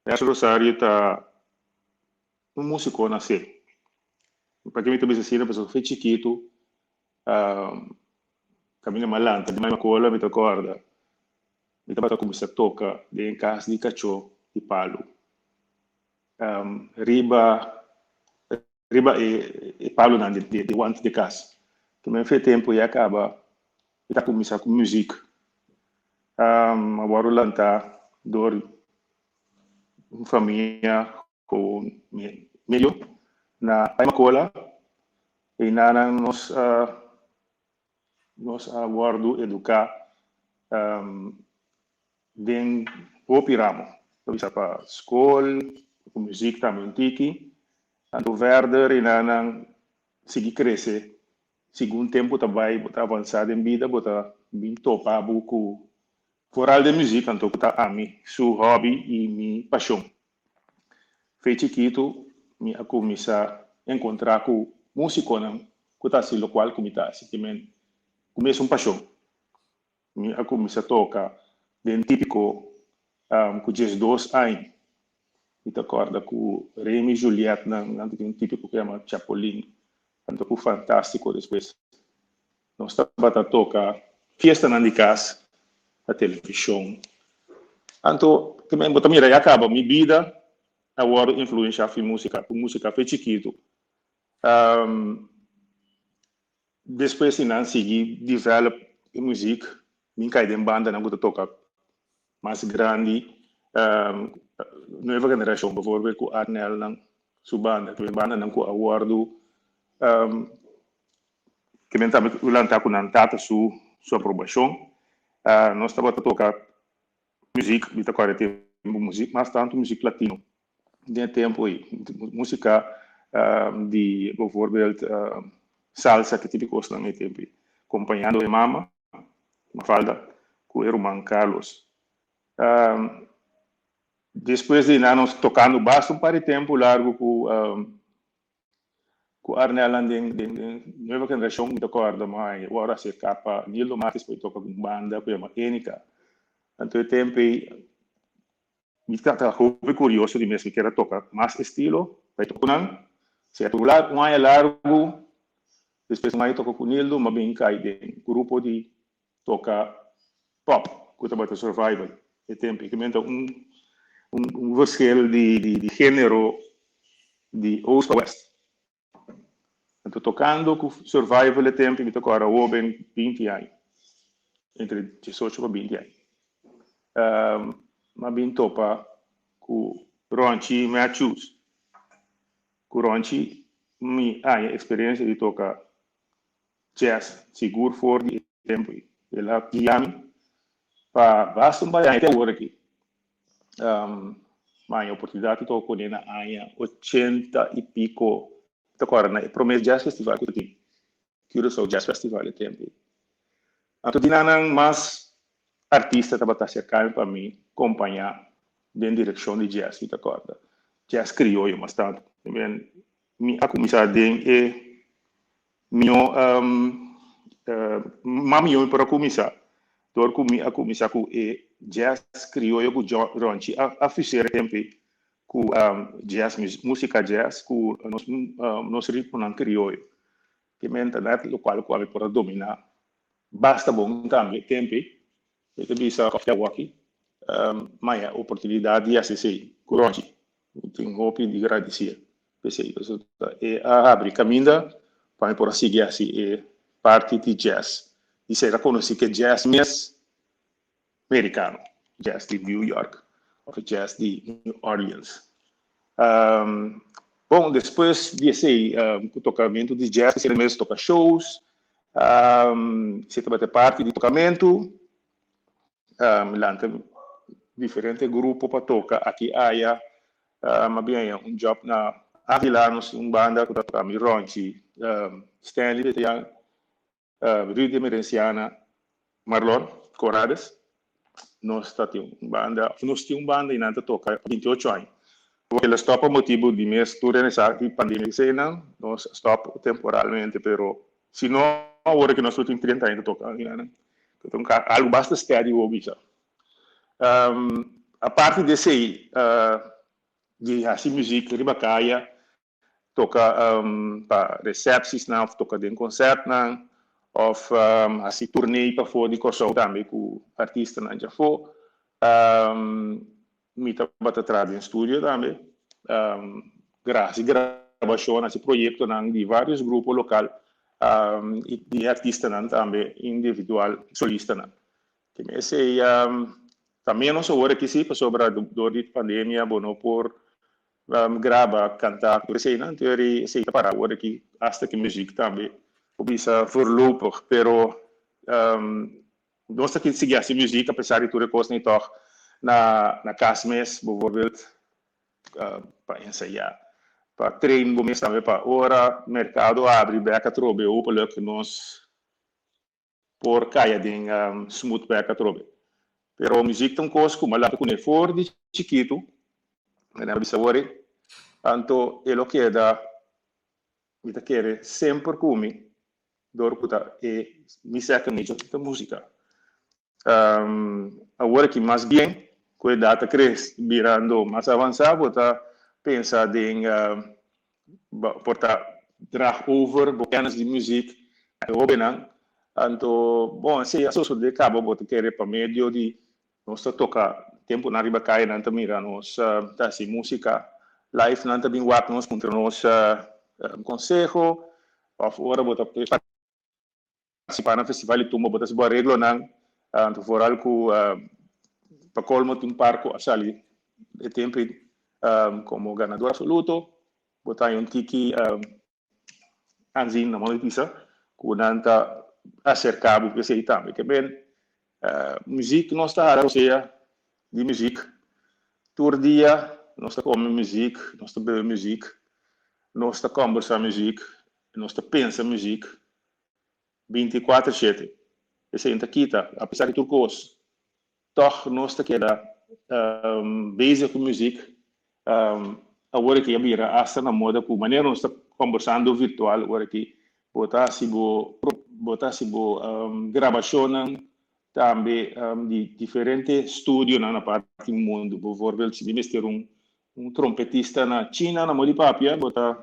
Nelson Rosario ta un músiko nasé. Pakiko mi ta bisa asina? Pasobra for chikitu kaminda mi a lanta di Macola mi ta kòrda mi tabata kuminsá toka den kas di kachó di palu riba riba e palunan di want di kas. Tambe for e tempu ya kaba mi ta kuminsá ku muzik. A wòrdu lantá dor un famia ku medio na Macola i nan nos nos a wòrdu eduká den hopi ramo. Ta bisa pa skol, ku muzik tambe un tiki. Anto verder i nan sigui krese segun tempu ta bai bo ta avansá den bida bo ta bin topa bo ku foral den muzik anto ku ta ami su hòbi i mi pashon. Fe chikitu mi a kuminsá enkontrá ku músikonan ku ta hasi lokual ku mi ta hasi, ke men ku mesun pashon. Mi a kuminsá toka den Típiko ku 12 aña. Mi ta kòrda ku Remy Juliet nan nan tin un típiko ku yama Chapolin, anto ku Fantástiko despues. Nos tabata toka fiestanan di kas na televishon. Anto bo ta mira ya kaba mi bida a wòrdu influenshá fi músika, ku músika fe chikitu. Despues di nan sigui develop e muzik, mi kai den bandanan ku ta toka mas grandi, Nueva Generacion bijvoorbeeld ku Arnel nan su banda, ku e bandanan ku a wòrdu ke men tambe lanta ku nan tata su su aprobashon. Nos tabata toka muzik, mi ta kòrda e tempu muzik mas tantu muzik latino. Den e tempu ei, músika di bijvoorbeeld salsa, ki tipo di kosnan e tempu ei, kompañando e mama, Mafalda, ku e ruman Carlos. Despues di nan nos tokando basta un par di tempu largu ku ku Arnel den den Nueva Generacion, mi ta kòrda mi a wòrdu aserká pa Nildo Martis pa e toka ku un banda ku yama Enica. Anto e tempu ei Mi ta hopi kurioso di mes, mi kier a toka mas estilo, bai toka ku nan. Sea tur un aña largu, despues un aña toka ku Nildo, mi a bin kai den grupo di toka pop ku tabata Survival e tempu. I ta un un verschil di di genero di oost pa west. Anto tokando ku Survival e tempu mi ta kòrda hoben 20 aña, entre 18 pa 20 aña. Mi a bin topa ku Ronchi Matthews. Ku Ronchi mi haña eksperensia di toka jazz sigur for di e tempu ei. El a guia mi pa basta un bai aña te awor aki. Mi haña oportunidat di toka kuné na aña ochenta i piko. Mi ta kòrda na e promé jazz festival ku tin, Curaçao Jazz Festival e tempu ei. Anto di nan mas artista tabata aserká mi pa mi kompañá den direkshon di jazz, mi ta kòrda. Jazz krioyo mas tantu. Mi a kuminsá den e mihó mas mihó mi por a kuminsá dor ku mi a kuminsá ku e jazz krioyo ku Ronchi a fuseer e tempu ei ku jazz músika jazz ku nos nos ritmonan krioyo. Ke men ta nèt lokual ku ami por a dominá basta bon tambe e tempu ei. Mi ta bisa kòfia awoki maya oportunidat di hasi esei ku Ronchi. Mi tin hopi di gradisí p'esei. Pasobra e a habri kaminda pa mi por a sigui hasi e parti di jazz. I ser a konosí ku e jazz mes merikano, jazz di New York òf e jazz di New Orleans. Bon, despues di esei ku tokamentu di jazz, esei mes toka shows, esei tabata e parti di tokamentu. Mi lanta diferente grupo pa toka aki aya. Mi a bin haña un job na Avila, nos tin un banda ku ta toka mi Ronchi, Stanley Betian, Rudy Emerenciana, Marlon Corrades. Nos ta tin un banda, nos tin un banda i nan ta toka 28 aña. El a stop pa motibu di mes tur resa di pandemia eseinan, nos a stop temporalmente, pero si no awor ki nos lo tin 30 aña ta toka nan. Ta un algu basta steady bo bisa. Aparte di esei. Di hasi muziek riba kaya, toka pa resepsiesnan of toka den konsertnan of hasi tournee pafó di Kòrsou tambe ku artistanan djafó. Mi tabata traha den studio tambe, hasi grabashon, hasi proyektonan di vários grupo lokal i di artistanan tambe individual, solistanan. Esei ta ménos awor aki sí, pasobra dor di pandemia bo no por graba, kanta, tur eseinan. Anto esei ta para awor aki, asta ku muzik tambe bo bisa voorlopig. Pero nos ta sigui hasi muzik apesar di tur e kosnan i tòg na kas mes, bijvoorbeeld pa ensayá, pa train bo mes tambe pa ora merkado abri bèk atrobe hopelijk nos por kaya den smooth bek atrobe. Pero muziek ta un kos ku mi a lanta kuné for di chikitu, mi a bisa wor ei, anto e lo keda, mi ta kere semper ku mi dor ku ta e mi second nature ta musika. Awor aki mas bien ku edat ta kres birando mas avansá bo ta pensa den por ta draag over bo kennis di muziek na e hobennan. Anto, bon, esei a sosodé kaba bo ta kere pa medio di nos ta toka tempunan riba kaya nan ta mira nos ta hasi musika live nan ta bin wak nos puntra nos konseho òf ora bo ta partisipá na festival di tumba bo ta hasi bo areglonan anto vooral ku pa kolmo tin un par ku a sali e tempu ei komo ganador absoluto bo ta haña un tiki aanzien na modo di bisa ku nan ta aserká bo ku esei tambe. Ke men muzik nos ta hara osea di muzik tur dia nos ta kome muzik, nos ta bebe muzik, nos ta kòmbersá muzik, nos ta pensa muzik 24 shete. Esei no ta kita apesar di tur kos Tòg nos ta keda bezig ku muzik. Awor aki a bira asta na moda ku manera nos ta kombersando virtual awor aki bo ta hasi bo bo ta hasi bo grabashonnan tambe di diferente studionan na parti mundu. Bijvoorbeeld si mi mester un un trompetista na China na moda di papia bo ta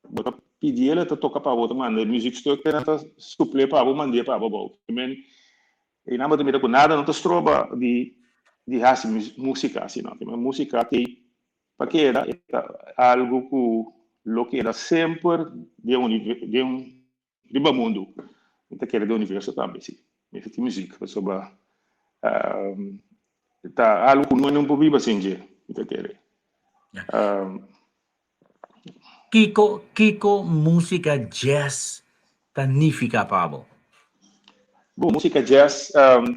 Bo ta pidi el, e ta toka pa bo, ta manda e muziekstuk en ta suple pa bo, mand'é pa bo bou. Men, einan bo ta mira ku nada no ta stroba di di hasi musika asina. Men musika t'ei pa keda, e ta algu ku lo keda semper den den riba mundu. Mi ta kere den universo tambe, si. Mester tin muzik, pasobra ta algu ku no por biba sin dje, mi ta kere. Kiko kiko músika jazz ta nifiká pa bo? Bon, músika jazz,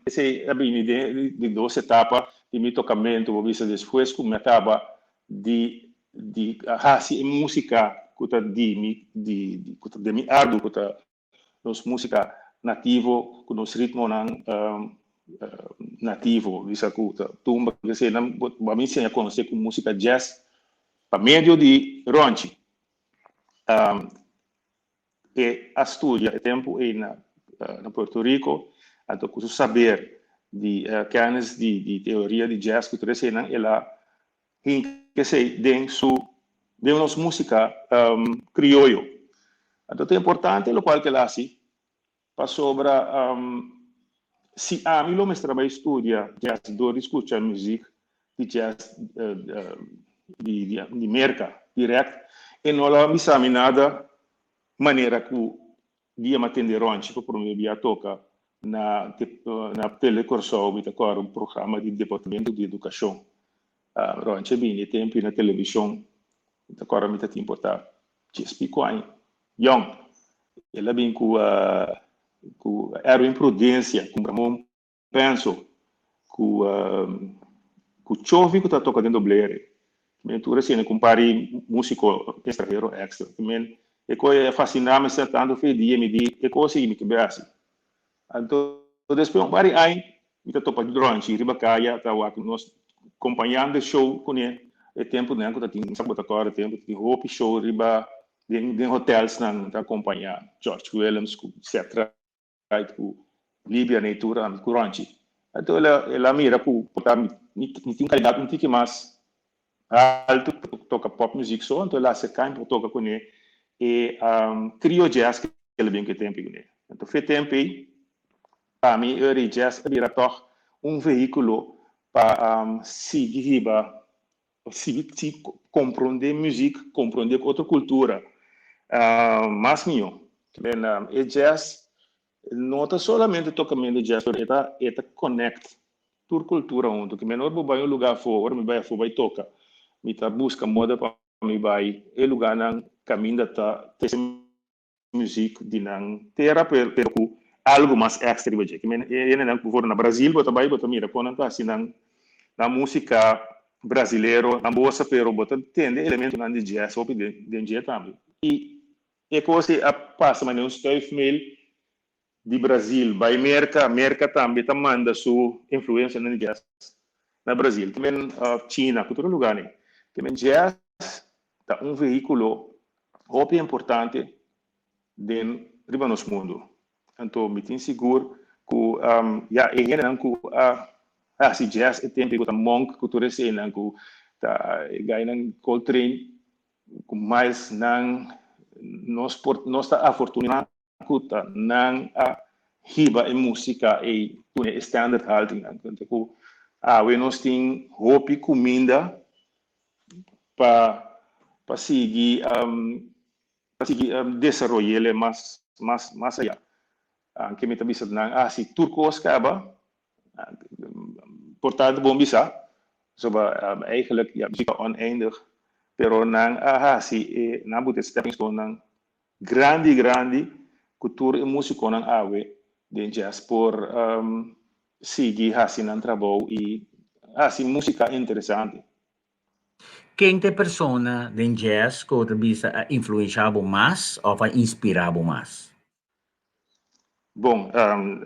esei a bini den di dos etapa di mi tokamentu. Bo bisa despues ku mi a kaba di di hasi e músika ku ta di mi di ku ta den mi ardu, ku ta nos músika nativo ku nos ritmonan nativo, bisa ku ta tumba, eseinan bo a mi siña konosé ku músika jazz pa medio di Ronchi. E a studia e tempu ei na na Puerto Rico, anto ku su saber di kennis di di teoria di jazz ku tur eseinan el a hinka esei den su den nos músika krioyo. Anto ta importante lokual ku el a hasi pasobra si ami lo mester a bai studia jazz dor di skucha muzik di jazz di di Merka dirèkt e no lo a bisa mi nada manera ku dia mi a tende Ronchi pa prome bia toka na na Tele Kòrsou mi ta kòrda un programa di Departamento di Edukashon. Ronchi a bini e tempu na televishon mi ta kòrda mi ta tin por ta djes pico aña yòn. El a bin ku ku Erwin Prudencia ku Ramon Penso ku ku Chovi ku ta toka den doblere. Men tur asina ku un par di músiko estranhero èkstra. Men e kos a fasiná mi asina tantu fe dia mi di e kos ei mi ke bai hasi. Anto despues un par di aña mi ta topa Ronchi riba kaya ta wak nos kompañando e show kuné e tempunan ku ta tin sa bo ta kòrda e tempu ta tin hopi show riba den den hotelsnan ta kompañá George Willems ku etcetera. Right ku Libia na e tur ami ku Ronchi. Anto el a el a mira ku por ta mi mi tin un kalidat un tiki mas Altu toka pop music so, anto el a aserká mi pa toka kuné e trio jazz ku el a bin ku e tempu kuné. Anto fe tempu ei, pa mi ora jazz a bira tòg un vehíkulo pa sigui hiba, sigui sigui komprondé muzik, komprondé ku otro kultura mas mihó. E jazz no ta solamente tokamentu di jazz, pero e ta e ta connect tur cultura hunto. Ke men ora bo bai un lugar afó, ora mi bai afó bai toca, mi ta busca moda pa mi bai e lugarnan caminda ta trece muziek di nan tera, pero pero cu algo mas extra riba dje. Ke men e hendenan ku por na Brasil bo ta bai bo ta mira kon nan ta hasi nan nan musica brasilero, nan bosa, pero bo ta tende elementonan di jazz hopi den den dje tambe. I E kos ei a pasa manera un stuifmeel di Brazil bai Merka. Merka tambe ta manda su influensianan di jazz na Brazil. Tamen China ku tur e lugarnan. Tamen jazz ta un vehíkulo hopi importante den riba nos mundu. Anto mi tin sigur ku ya e hendenan ku a hasi jazz e tempu ku ta Monk ku tur eseinan ku ta e gainan Coltrane Ku Miles nan nos por nos ta afortuná ku ta nan a hiba e músika ei pone e standard haltu nan. Anto ku awe nos tin hopi kuminda pa pa sigui pa sigui desaroy'el mas mas mas ayá. Anke mi ta bisa nan a hasi tur kos kaba. Por tanto bon bisa, pasobra eigenlijk ya muziek ta oneindig, pero nan a hasi e, nan a buta e stepping stone nan grandi grandi ku tur e musikonan awe den jazz por sigui hasi nan trabou i hasi musika interesante. Ken ta e persona den jazz ku bo ta bisa a influensha bo mas òf a inspirá bo mas? Bon,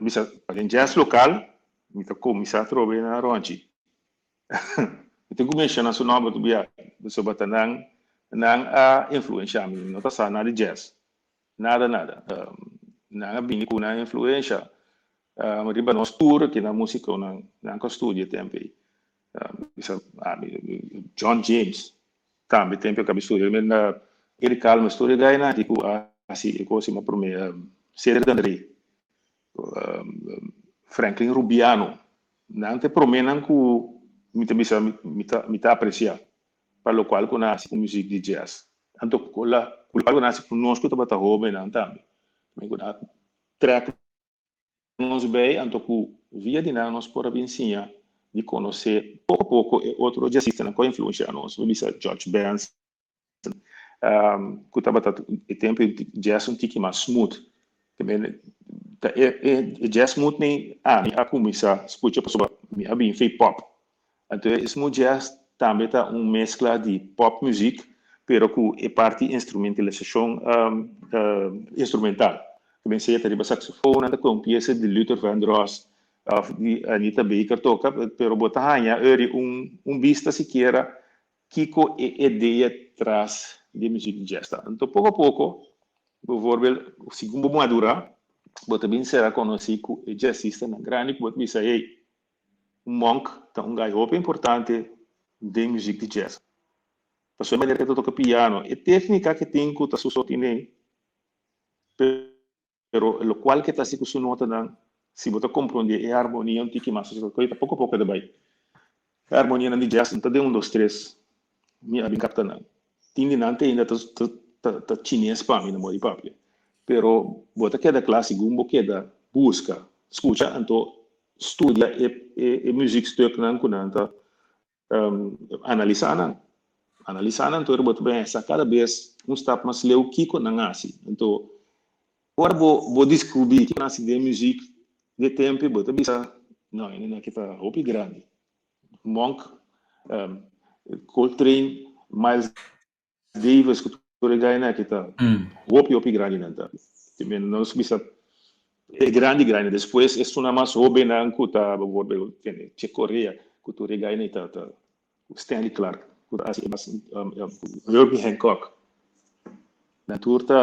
bisa den jazz lokal mi ta kuminsá atrobe na Ronchi. Mi tin ku menshoná su nòmber tur bia, pasobra ta nan nan a influenshá mi. Mi no ta sa nada di jazz, nada nada. Nan a bini ku nan influensha riba nos tur ki na músikonan nan ku a studia e tempu ei. Bisa ami John James tambe tempu a kabi studia mi na Eric Calmes tur e gainan aki ku a hasi e kos ma prome Cedric André Franklin Rubiano nan ta e promenan ku mi ta bisa mi ta mi ta apresia pa lokual ku nan hasi ku muzik di jazz anto ku lokual ku nan hasi ku nos ku tabata hobennan tambe ku nan a trek nos bay anto cu via di nan nos por a bin siña di conoce poco poco e otro jazzistanan cu a influencia nos. Mi bisa George Benson cu tabata e tempo e jazz un tiki mas smooth. Ta e jazz smooth ni ami a cuminsa scucha pasobra mi a bin fey pop. Anto e smooth jazz tambe ta un mezcla di pop muziek pero cu e parti instrumentalisacion instrumental. Ta ben sea ta riba saxofoon nan ta coge un pieza di Luther Vandross of di Anita Baker toca pero bo ta haña eri un un bista sikiera kico e idea tras di e muziek di jazz ta. Anto poco a poco bijvoorbeeld segun bo madura bo ta bin sera conoci cu e jazzistanan grandi cu bo ta bisa hey Un monk ta un gai hopi importante den muziek di jazz. Pasobra e manera ku e ta toka piano, e téknika ku e tin ku ta su so tin ei, pero lokual ku e ta hasi ku su notanan, si bo ta komprondé e harmonia un tiki mas, ta poko poko e ta bai. E harmonianan di jazz no ta den un dos tres, mi a bin kapta nan. Tin di nan te ainda ta chines pa mi na modi papia. Pero bo ta keda kla segun bo keda buska, skucha, anto studia e e muziekstuknan ku nan ta analisá nan. Analisá nan tur bo ta pensa kada bes un stap mas leu kiko nan hasi. Anto ora bo bo diskubrí kiko nan hasi den muzik di tempu bo ta bisa no e nan aki ta hopi grandi. Monk, Coltrane, Miles Davis ku tur e gainan aki ta hopi hopi grandi nan ta. Nos bisa e grandi grandi despues esunnan mas hobennan ku ta bijvoorbeeld Chick Corea ku tur e gainan ta ta Stanley Clarke ku ta hasi mas Herbie Hancock nan tur ta.